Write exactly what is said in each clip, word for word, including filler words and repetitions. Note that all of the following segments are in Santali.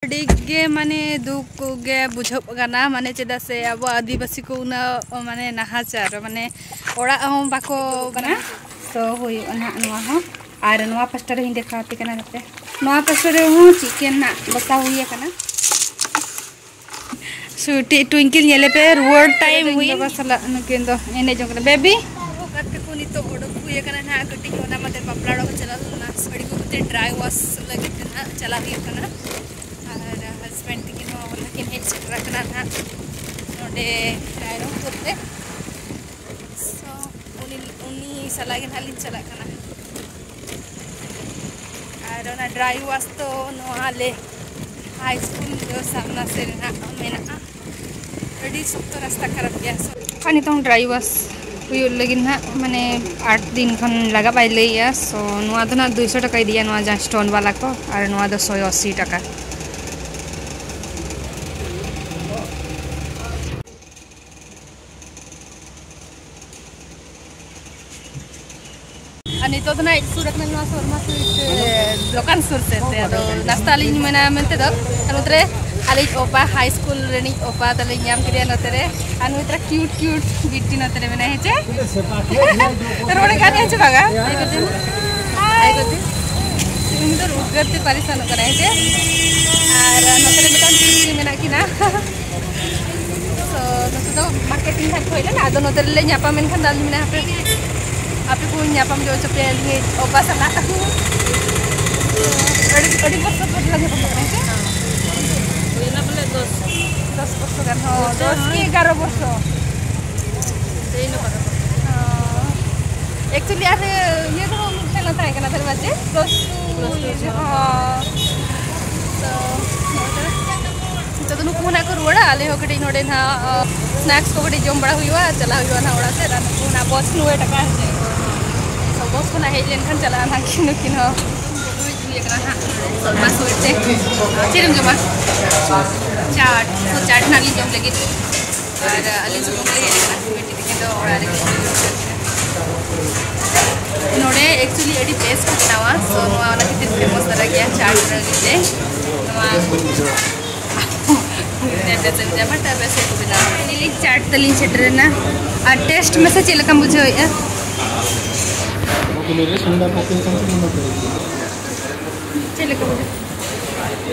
ᱟᱹᱰᱤ ᱜᱮ ᱢᱟᱱᱮ ᱫᱩᱠ ᱜᱮ ᱵᱩᱡᱷᱟᱹᱜ ᱠᱟᱱᱟ, ᱢᱟᱱᱮ ᱪᱮᱫᱟᱜ ᱥᱮ ᱟᱵᱚ ᱟᱹᱫᱤᱵᱟᱹᱥᱤ ᱠᱚ ᱩᱱᱟᱹᱜ ᱢᱟᱱᱮ ᱱᱟᱦᱟᱪᱟᱨ, ᱢᱟᱱᱮ ᱚᱲᱟᱜ ᱦᱚᱸ ᱵᱟᱠᱚ ᱠᱟᱱᱟ᱾ ᱛᱚ ᱦᱩᱭᱩᱜᱼᱟ ᱱᱟᱦᱟᱜ ᱱᱚᱣᱟ ᱦᱚᱸ᱾ ᱟᱨ ᱱᱚᱣᱟ ᱯᱟᱥᱴᱟ ᱨᱮᱦᱚᱸᱧ ᱫᱮᱠᱷᱟᱣ ᱟᱯᱮ ᱠᱟᱱᱟ ᱱᱚᱛᱮ᱾ ᱱᱚᱣᱟ ᱯᱟᱥᱴᱟ ᱨᱮᱦᱚᱸ ᱪᱤᱠᱮᱱ ᱱᱟᱜ ᱵᱟᱥᱟ ᱦᱩᱭ ᱟᱠᱟᱱᱟ᱾ ᱥᱩᱴᱤ ᱴᱩᱭᱤᱝᱠᱤᱞ ᱧᱮᱞᱮ ᱯᱮ, ᱨᱩᱣᱟᱹᱲ ᱴᱟᱭᱤᱢ ᱦᱩᱭ ᱵᱟᱵᱟ ᱥᱟᱞᱟᱜ ᱱᱩᱠᱤᱱ ᱫᱚ ᱮᱱᱮᱡ ᱡᱚᱝ ᱠᱟᱱᱟ᱾ ᱵᱮᱵᱤ᱾ ᱜᱟᱛᱮ ᱠᱚ ᱱᱤᱛᱚᱜ ᱚᱰᱚᱠ ᱦᱩᱭ ᱟᱠᱟᱱᱟ ᱱᱟᱦᱟᱜ, ᱠᱟᱹᱴᱤᱡ ᱦᱚᱞᱟ ᱢᱟᱫᱷᱮᱨ ᱵᱟᱯᱞᱟ ᱚᱲᱟᱜ ᱠᱚ ᱪᱟᱞᱟᱣ ᱞᱮᱱᱟ, ᱥᱟᱹᱲᱤ ᱠᱚ ᱠᱟᱹᱴᱤᱡ ᱰᱨᱟᱭ ᱣᱟᱥ ᱞᱟᱹᱜᱤᱫ ᱛᱮ ᱱᱟᱦᱟᱜ ᱪᱟᱞᱟᱣ ᱦᱩᱭᱩᱜ ᱠᱟᱱᱟ᱾ ᱟᱨ ᱦᱟᱥᱵᱮᱱᱰ ᱛᱟᱹᱠᱤᱱ ᱦᱚᱸ ᱦᱚᱞᱟ ᱠᱤᱱ ᱦᱮᱡ ᱥᱮᱴᱮᱨ ᱟᱠᱟᱱᱟ ᱱᱟᱦᱟᱜ ᱱᱚᱰᱮ ᱨᱟᱭᱨᱚᱝᱯᱩᱨ ᱛᱮ᱾ So, ᱩᱱᱤ, ᱩᱱᱤ ᱥᱟᱞᱟᱜ ᱜᱮ ᱱᱟᱦᱟᱜ ᱞᱤᱧ ᱪᱟᱞᱟᱜ ᱠᱟᱱᱟ᱾ ᱟᱨ ᱚᱱᱟ ᱰᱨᱟᱭ ᱣᱟᱥ ᱫᱚ ᱱᱚᱣᱟ ᱟᱞᱮ ᱦᱟᱭ ᱥᱠᱩᱞ ᱫᱚ ᱥᱟᱢᱱᱟ ᱥᱮᱫ ᱨᱮ ᱱᱟᱦᱟᱜ ᱢᱮᱱᱟᱜᱼᱟ᱾ ᱟᱹᱰᱤ ᱥᱚᱠᱛᱚ ᱨᱟᱥᱛᱟ ᱠᱷᱟᱨᱟᱯ ᱜᱮᱭᱟ᱾ So, ᱟᱨ ᱱᱤᱛᱚᱝ ᱰᱨᱟᱭ ᱣᱟᱥ ᱦᱩᱭᱩᱜ ᱞᱟᱹᱜᱤᱫ ᱱᱟᱦᱟᱜ, ᱢᱟᱱᱮ, ᱟᱴ ᱫᱤᱱ ᱠᱷᱚᱱ ᱞᱟᱜᱟᱜ ᱵᱟᱭ ᱞᱟᱹᱭᱮᱜᱼᱟ᱾ So, ᱱᱚᱣᱟ ᱫᱚ ᱱᱟᱦᱟᱜ ᱫᱩᱭᱥᱚ ᱴᱟᱠᱟ ᱤᱫᱤᱭᱟ, ᱱᱚᱣᱟ ᱡᱟᱦᱟᱸ ᱥᱴᱳᱱ ᱵᱟᱞᱟ ᱠᱚ, ᱟᱨ ᱱᱚᱣᱟ ᱫᱚ ᱥᱚᱭ ᱟᱥᱤ ᱴᱟᱠᱟ᱾ ᱟᱨ ᱱᱤᱛᱚᱜ ᱫᱚ ᱱᱟᱜ ᱥᱩᱨ ᱟᱠᱟᱱᱟ ᱱᱚᱣᱟ ᱥᱚᱨᱢᱟ ᱥᱩᱭᱤᱴ, ᱮ, ᱫᱚᱠᱟᱱ ᱥᱩᱨ ᱥᱮᱫ ᱛᱮ᱾ ᱟᱫᱚ ᱱᱟᱥᱛᱟ ᱞᱤᱧ ᱢᱮᱱᱟ ᱢᱮᱱᱛᱮ ᱫᱚ, ᱟᱨ ᱱᱚᱛᱮ ᱨᱮ ᱟᱞᱮᱭᱤᱡ ᱚᱯᱟ, ᱦᱟᱭ ᱥᱠᱩᱞ ᱨᱤᱱᱤᱡ ᱚᱯᱟ ᱛᱟᱞᱮᱧ ᱧᱟᱢ ᱠᱮᱫᱮᱭᱟ ᱱᱚᱛᱮ ᱨᱮ᱾ ᱟᱨ ᱱᱩᱭ ᱛᱚᱨᱟ ᱠᱤᱭᱩᱴ ᱠᱤᱭᱩᱴ ᱵᱤᱴᱤ ᱱᱚᱛᱮ ᱨᱮ ᱢᱮᱱᱟᱭᱟ, ᱦᱮᱸ ᱪᱮ? ᱨᱚᱲᱮ ᱠᱟᱱ ᱜᱮᱭᱟ ᱪᱮ ᱵᱟᱝᱟ? ᱦᱟᱭ᱾ ᱩᱱᱤ ᱫᱚ ᱩᱫᱽᱜᱟᱹᱨ ᱛᱮ ᱯᱟᱨᱤᱥᱟᱱᱚᱜ ᱠᱟᱱᱟᱭ, ᱦᱮᱸ ᱪᱮ? ᱟᱨ ᱱᱚᱛᱮ ᱨᱮ ᱢᱤᱫᱴᱟᱝ ᱵᱤᱴᱤ ᱢᱮᱱᱟᱜ ᱠᱤᱱᱟ᱾ So, ᱱᱚᱛᱮ ᱫᱚ ᱢᱟᱨᱠᱮᱴᱤᱝ ᱦᱟᱸᱜ ᱦᱩᱭ ᱞᱮᱱᱟ, ᱟᱫᱚ ᱱᱚᱛᱮ ᱨᱮᱞᱮ ᱧᱟᱯᱟᱢ ᱮᱱ ᱠᱷᱟᱱ ᱫᱚ ᱟᱹᱞᱤᱧ ᱢᱮᱱᱟ ᱦᱟᱯᱮ, ᱟᱯᱮ ᱠᱚ ᱧᱟᱯᱟᱢ ᱡᱚ ᱦᱚᱪᱚ ᱯᱮᱭᱟ, ᱟᱹᱞᱤᱧ ᱚᱯᱟ ᱥᱟᱞᱟᱜ᱾ ᱟᱹᱰᱤ, ᱟᱹᱰᱤ ᱵᱚᱪᱷᱚᱨ ᱯᱚᱨ ᱞᱮ ᱧᱟᱯᱟᱢᱚᱜ ᱠᱟᱱᱟ, ᱦᱮᱸ ᱥᱮ? ᱦᱩᱭᱱᱟ ᱵᱚᱞᱮ ᱫᱚᱥ᱾ ᱫᱚᱥ ᱵᱚᱪᱷᱚᱨ ᱜᱟᱱ, ᱦᱚᱸ, ᱫᱚᱥ ᱠᱤ ᱮᱜᱟᱨᱚ ᱵᱚᱪᱷᱚᱨ᱾ ᱦᱚᱸ᱾ Actually, ᱟᱨ ᱤᱭᱟᱹ ᱫᱚ ᱢᱤᱫᱴᱮᱱ ᱞᱮ ᱛᱟᱦᱮᱸ ᱠᱟᱱᱟ, ᱛᱟᱦᱞᱮ ᱢᱟ ᱪᱮᱫ? Plus two, ᱦᱚᱸ᱾ ᱛᱚ, ᱱᱤᱛᱚᱜ ᱫᱚ ᱱᱩᱠᱩ ᱦᱚᱸ ᱱᱟᱜ ᱠᱚ ᱨᱩᱣᱟᱹᱲᱟ, ᱟᱞᱮ ᱦᱚᱸ ᱠᱟᱹᱴᱤᱡ ᱱᱚᱰᱮ ᱱᱟᱜ, ᱚ, snacks ᱠᱚ ᱠᱟᱹᱴᱤᱡ ᱡᱚᱢ ᱵᱟᱲᱟ ᱦᱩᱭᱩᱜᱼᱟ, ᱪᱟᱞᱟᱜ ᱦᱩᱭᱩᱜᱼᱟ ᱱᱟᱜ ᱚᱲᱟᱜ ᱥᱮᱫ, ᱟᱨ ᱱᱩᱠᱩ ᱦᱚᱸ ᱱᱟᱜ bus ᱱᱚᱭ ᱴᱟᱠᱟ ᱦᱮᱸ ᱥᱮ᱾ So, bus ᱠᱷᱚᱱᱟᱜ ᱦᱮᱡ ᱞᱮᱱᱠᱷᱟᱱ ᱪᱟᱞᱟᱜᱼᱟ ᱱᱟᱜ ᱱᱩᱠᱤᱱ ᱦᱚᱸ᱾ ᱦᱩᱭ ᱟᱠᱟᱱᱟ ᱱᱟᱜ ᱥᱚᱨᱢᱟ ᱥᱩᱭᱤᱴ ᱛᱮ᱾ ᱪᱮᱫ ᱮᱢ ᱡᱚᱢᱟ? ᱪᱟᱴ᱾ So, ᱪᱟᱴ ᱱᱟᱜ ᱞᱤᱧ ᱡᱚᱢ ᱞᱟᱹᱜᱤᱫ᱾ ᱟᱨ ᱟᱹᱞᱤᱧ ᱥᱩᱢᱩᱝ ᱞᱮ ᱦᱮᱡ ᱟᱠᱟᱱᱟ, ᱵᱤᱴᱤ ᱛᱟᱹᱠᱤᱱ ᱫᱚ ᱚᱲᱟᱜ ᱨᱮᱜᱮ᱾ ᱱᱚᱰᱮ actually ᱟᱹᱰᱤ ᱵᱮᱥ ᱠᱚ ᱵᱮᱱᱟᱣᱟ, so ᱱᱚᱣᱟ ᱚᱱᱟ ᱠᱷᱟᱹᱛᱤᱨ famous ᱫᱷᱟᱨᱟ ᱜᱮᱭᱟ ᱪᱟᱴ ᱞᱟᱹᱜᱤᱫ ᱛᱮ᱾ ᱵᱮᱥ ᱵᱟᱹᱧ ᱵᱩᱡᱷᱟᱹᱣᱟ᱾ ᱵᱮᱥ ᱮᱢ ᱵᱩᱡᱷᱟᱹᱣᱟ, but ᱵᱮᱥ ᱜᱮᱠᱚ ᱵᱮᱱᱟᱣᱟ᱾ ᱱᱤᱞᱤ ᱪᱟᱴ ᱛᱟᱹᱞᱤᱧ ᱥᱮᱴᱮᱨᱮᱱᱟ᱾ ᱟᱨ ᱴᱮᱥᱴ ᱢᱮᱥᱮ ᱪᱮᱫ ᱞᱮᱠᱟᱢ ᱵᱩᱡᱷᱟᱹᱣᱮᱫᱼᱟ? ᱪᱮᱫ ᱞᱮᱠᱟ ᱵᱩᱡᱷᱟᱹᱣ?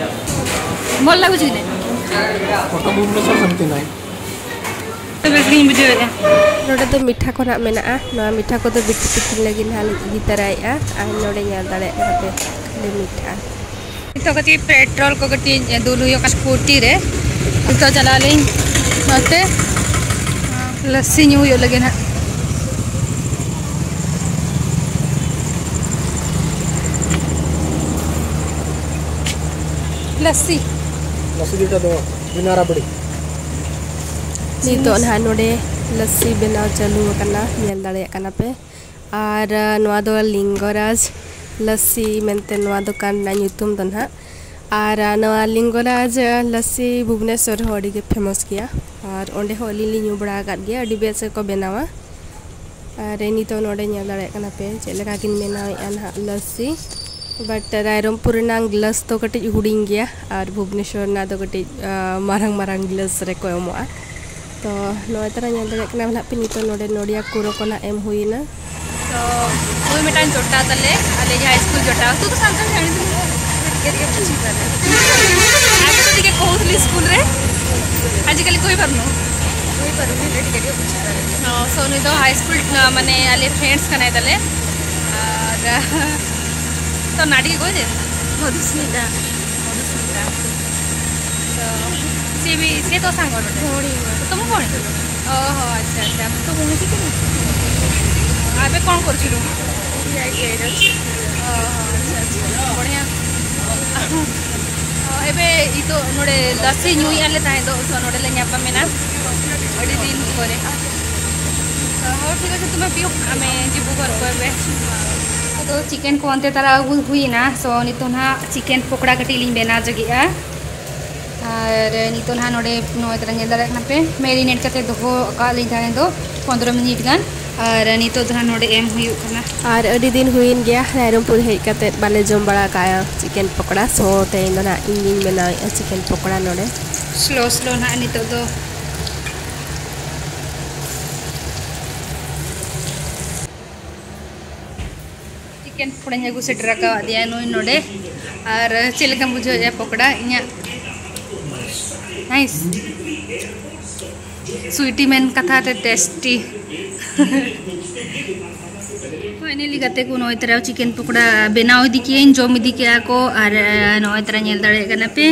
ଭଲ ଲାଗୁଛି କି ନାଇଁ? କଟକ ଭୁବନେଶ୍ୱର ସେମିତି ନାହିଁ। ᱛᱚ ᱵᱮᱥ ᱜᱤᱧ ᱵᱩᱡᱷᱟᱹᱣᱮᱫᱼᱟ᱾ ᱱᱚᱰᱮ ᱫᱚ ᱢᱤᱴᱷᱟ ᱠᱚ ᱱᱟᱜ ᱢᱮᱱᱟᱜᱼᱟ᱾ ᱱᱚᱣᱟ ᱢᱤᱴᱷᱟ ᱠᱚᱫᱚ ᱵᱤᱴᱤ ᱛᱤᱠᱤᱱ ᱞᱟᱹᱜᱤᱫ ᱱᱟᱦᱟᱜ ᱞᱤᱧ ᱤᱫᱤ ᱛᱟᱨᱟᱭᱮᱫᱼᱟ᱾ ᱟᱨ ᱱᱚᱰᱮ ᱧᱮᱞ ᱫᱟᱲᱮᱭᱟᱜ ᱠᱟᱱᱟ ᱯᱮ ᱠᱷᱟᱹᱞᱤ ᱢᱤᱴᱷᱟ᱾ ᱱᱤᱛᱚᱜ ᱠᱟᱹᱴᱤᱡ ᱯᱮᱴᱨᱳᱞ ᱠᱚ ᱠᱟᱹᱴᱤᱡ ᱫᱩᱞ ᱦᱩᱭᱩᱜ ᱠᱟᱱᱟ ᱥᱠᱩᱴᱤ ᱨᱮ᱾ ᱱᱤᱛᱚᱜ ᱪᱟᱞᱟᱜ ᱟᱹᱞᱤᱧ ᱱᱚᱛᱮ ᱞᱟᱹᱥᱥᱤ ᱧᱩ ᱦᱩᱭᱩᱜ ᱞᱟᱹᱜᱤᱫ ᱱᱟᱜ᱾ ᱞᱟᱹᱥᱥᱤ᱾ ᱞᱟᱹᱥᱥᱤ ᱡᱮᱴᱟ ᱫᱚ ᱵᱤᱱᱟ ᱨᱟᱵᱲᱤ᱾ ᱱᱤᱛᱚᱜ ᱱᱟᱦᱟᱜ ᱱᱚᱰᱮ ᱞᱟᱹᱥᱥᱤ ᱵᱮᱱᱟᱣ ᱪᱟᱹᱞᱩ ᱟᱠᱟᱱᱟ, ᱧᱮᱞ ᱫᱟᱲᱮᱭᱟᱜ ᱠᱟᱱᱟ ᱯᱮ᱾ ᱟᱨ, ᱟ, ᱱᱚᱣᱟ ᱫᱚ ᱞᱤᱝᱜᱚᱨᱟᱡᱽ ᱞᱟᱹᱥᱥᱤ ᱢᱮᱱᱛᱮ ᱱᱚᱣᱟ ᱫᱚᱠᱟᱱ ᱨᱮᱱᱟᱜ ᱧᱩᱛᱩᱢ ᱫᱚ ᱱᱟᱦᱟᱜ᱾ ᱟᱨ, ᱟ, ᱱᱚᱣᱟ ᱞᱤᱝᱜᱚᱨᱟᱡᱽ ᱞᱟᱹᱥᱥᱤ ᱵᱷᱩᱵᱽᱱᱮᱥᱚᱨ ᱨᱮᱦᱚᱸ ᱟᱹᱰᱤ ᱜᱮ famous ᱜᱮᱭᱟ᱾ ᱟᱨ ᱚᱸᱰᱮ ᱦᱚᱸ ᱟᱹᱞᱤᱧ ᱞᱤᱧ ᱧᱩ ᱵᱟᱲᱟ ᱟᱠᱟᱫ ᱜᱮᱭᱟ, ᱟᱹᱰᱤ ᱵᱮᱥ ᱜᱮᱠᱚ ᱵᱮᱱᱟᱣᱟ᱾ ᱟᱨ ᱱᱤᱛᱚᱜ ᱱᱚᱰᱮ ᱧᱮᱞ ᱫᱟᱲᱮᱭᱟᱜ ᱠᱟᱱᱟ ᱯᱮ ᱪᱮᱫ ᱞᱮᱠᱟ ᱠᱤᱱ ᱵᱮᱱᱟᱣᱮᱫᱼᱟ ᱱᱟᱦᱟᱜ ᱞᱟᱹᱥᱥᱤ᱾ But ᱨᱟᱭᱨᱚᱝᱯᱩᱨ ᱨᱮᱱᱟᱜ ᱜᱞᱟᱥ ᱫᱚ ᱠᱟᱹᱴᱤᱡ ᱦᱩᱰᱤᱧ ᱜᱮᱭᱟ ᱟᱨ ᱵᱷᱩᱵᱽᱱᱮᱥᱚᱨ ᱨᱮᱱᱟᱜ ᱫᱚ ᱠᱟᱹᱴᱤᱡ, ᱟ, ᱢᱟᱨᱟᱝ ᱢᱟᱨᱟᱝ ᱜᱞᱟᱥ ᱨᱮᱠᱚ ᱮᱢᱚᱜᱼᱟ᱾ ᱛᱚ ᱱᱚᱜᱼᱚᱭ ᱛᱟᱨᱟ ᱧᱮᱞ ᱫᱟᱲᱮᱭᱟᱜ ᱠᱟᱱᱟ ᱱᱟᱦᱟᱜ ᱯᱮ, ᱱᱤᱛᱚᱜ ᱱᱚᱰᱮ ᱱᱚᱰᱤᱭᱟ ᱠᱩᱨᱚ ᱠᱚ ᱱᱟᱦᱟᱜ ᱮᱢ ᱦᱩᱭᱮᱱᱟ᱾ ᱛᱚ ᱱᱩᱭ ᱢᱤᱫᱴᱟᱝ ᱡᱚᱴᱟᱣ ᱛᱟᱞᱮ, ᱟᱞᱮ ᱡᱟᱦᱟᱸ ᱥᱠᱩᱞ ᱡᱚᱴᱟᱣ, ᱛᱩ ᱫᱚ ᱥᱟᱱᱛᱟᱲ ᱡᱟᱹᱱᱤ ᱫᱚ ᱴᱷᱤᱠᱟᱹ ᱨᱮᱜᱮ ᱵᱩᱡᱷᱟᱹᱣ ᱠᱟᱫᱟ᱾ ᱟᱯᱮ ᱫᱚ ᱴᱷᱤᱠᱟᱹ ᱠᱚᱦᱩᱥᱞᱤ ᱥᱠᱩᱞ ᱨᱮ ᱟᱡᱤᱠᱟᱞᱤ ᱠᱚᱭ ᱵᱟᱨᱱᱚ? ᱠᱚᱭ ᱵᱟᱨᱱᱚ ᱴᱷᱤᱠᱟᱹ ᱨᱮᱜᱮ ᱵᱩᱡᱷᱟᱹᱣ ᱠᱟᱫᱟ᱾ ᱦᱚᱸ, so ᱱᱩᱭ ᱫᱚ ᱦᱟᱭ ᱥᱠᱩᱞ, ᱢᱟᱱᱮ ᱟᱞᱮ ᱯᱷᱨᱮᱱᱰᱥ ᱠᱟᱱᱟᱭ ᱛᱟᱞᱮ᱾ ᱟᱨ ᱛᱚ ନାଁ ଟିକେ କହିଦେ। ମଧୁସ୍ମିତା। ମଧୁସ୍ମିତା। ତ ସିଏ ବି, ସିଏ ତୋ ସାଙ୍ଗ ଗୋଟେ? ଭଉଣୀ ମୋର। ତମ ଭଉଣୀ? ଓହୋ, ଆଚ୍ଛା, ଆଚ୍ଛା। ତୋ ଭଉଣୀ ଟିକେ? ଏବେ କ'ଣ କରୁଛୁ? ଯାଇଛି, ଯାଇଛି। ଓହୋ, ଆଚ୍ଛା, ଆଚ୍ଛା। ବଢ଼ିଆ। ᱚ, ᱮᱵᱮ ᱤᱛᱚ ᱱᱚᱰᱮ ᱞᱟᱥᱤ ᱧᱩᱭ ᱟᱞᱮ ᱛᱟᱦᱮᱸ ᱫᱚ, ᱥᱚ ᱱᱚᱰᱮ ᱞᱮ ᱧᱟᱯᱟᱢ ᱮᱱᱟ ᱟᱹᱰᱤ ᱫᱤᱱ ᱯᱚᱨᱮ᱾ ᱛᱚ, ᱦᱚᱸ, ᱴᱷᱤᱠ ᱟᱪᱷᱮ, ᱛᱩᱢᱮ ᱯᱤᱭᱳ, ᱟᱢᱮ ᱡᱤᱵᱩ ᱜᱷᱚᱨ ᱠᱚ ᱮᱵᱮ᱾ ᱛᱚ, ᱪᱤᱠᱮᱱ ᱠᱚ ᱚᱱᱛᱮ ᱛᱟᱨᱟ ᱟᱹᱜᱩ ᱦᱩᱭᱮᱱᱟ᱾ ᱥᱚ, ᱱᱤᱛᱚᱜ ᱱᱟᱦᱟᱜ ᱪᱤᱠᱮᱱ ᱯᱚᱠᱚᱲᱟ ᱠᱟᱹᱴᱤᱡ ᱞᱤᱧ ᱵᱮᱱᱟᱣ ᱡᱚᱜᱮᱜᱼᱟ᱾ ᱟᱨ ᱱᱤᱛᱚᱜ ᱱᱟᱦᱟᱜ ᱱᱚᱰᱮ ᱱᱚᱜᱼᱚᱭ ᱛᱟᱨᱟ ᱧᱮᱞ ᱫᱟᱲᱮᱭᱟᱜ ᱠᱟᱱᱟ ᱯᱮ, ᱢᱮᱨᱤᱱᱮᱴ ᱠᱟᱛᱮ ᱫᱚᱦᱚ ᱟᱠᱟᱫ ᱞᱤᱧ ᱛᱟᱦᱮᱸ ᱫᱚ ᱯᱚᱱᱫᱽᱨᱚ ᱢᱤᱱᱤᱴ ᱜᱟᱱ᱾ ᱟᱨ ᱱᱤᱛᱚᱜ ᱫᱚ ᱦᱟᱸᱜ ᱱᱚᱰᱮ ᱮᱢ ᱦᱩᱭᱩᱜ ᱠᱟᱱᱟ᱾ ᱟᱨ ᱟᱹᱰᱤ ᱫᱤᱱ ᱦᱩᱭᱮᱱ ᱜᱮᱭᱟ ᱨᱟᱭᱨᱚᱝᱯᱩᱨ ᱦᱮᱡ ᱠᱟᱛᱮ ᱵᱟᱞᱮ ᱡᱚᱢ ᱵᱟᱲᱟ ᱟᱠᱟᱫᱼᱟ ᱪᱤᱠᱮᱱ ᱯᱚᱠᱚᱲᱟ᱾ ᱥᱳ ᱛᱮᱦᱮᱧ ᱫᱚ ᱱᱟᱦᱟᱜ ᱤᱧ ᱜᱤᱧ ᱵᱮᱱᱟᱣᱮᱫᱼᱟ ᱪᱤᱠᱮᱱ ᱯᱚᱠᱚᱲᱟ ᱱᱚᱰᱮ᱾ ᱥᱞᱳ ᱥᱞᱳ ᱱᱟᱦᱟᱜ ᱱᱤᱛᱚᱜ ᱫᱚ ᱪᱤᱠᱮᱱ ᱯᱚᱠᱚᱲᱟᱧ ᱟᱹᱜᱩ ᱥᱮᱴᱮᱨ ᱟᱠᱟᱫᱮᱭᱟ ᱱᱩᱭ ᱱᱚᱰᱮ᱾ ᱟᱨ ᱪᱮᱫ ᱞᱮᱠᱟᱢ ᱵᱩᱡᱷᱟᱹᱣᱮᱫᱼᱟ ᱯᱚᱠᱚᱲᱟ ᱤᱧᱟᱹᱜ? ᱱᱟᱭᱤᱥ᱾ ᱥᱩᱭᱴᱤ ᱢᱮᱱ ᱠᱟᱛᱷᱟ ᱛᱮ ᱴᱮᱥᱴᱤ᱾ ᱯᱷᱟᱭᱱᱟᱞᱤ ᱜᱟᱛᱮ ᱠᱚ, ᱱᱚᱜᱼᱚᱭ ᱛᱟᱨᱟ ᱪᱤᱠᱮᱱ ᱯᱚᱠᱚᱲᱟ ᱵᱮᱱᱟᱣ ᱤᱫᱤ ᱠᱮᱜᱼᱟᱹᱧ, ᱡᱚᱢ ᱤᱫᱤ ᱠᱮᱜᱼᱟ ᱠᱚ᱾ ᱟᱨ ᱱᱚᱜᱼᱚᱭ ᱛᱟᱨᱟ ᱧᱮᱞ ᱫᱟᱲᱮᱭᱟᱜ ᱠᱟᱱᱟ ᱯᱮ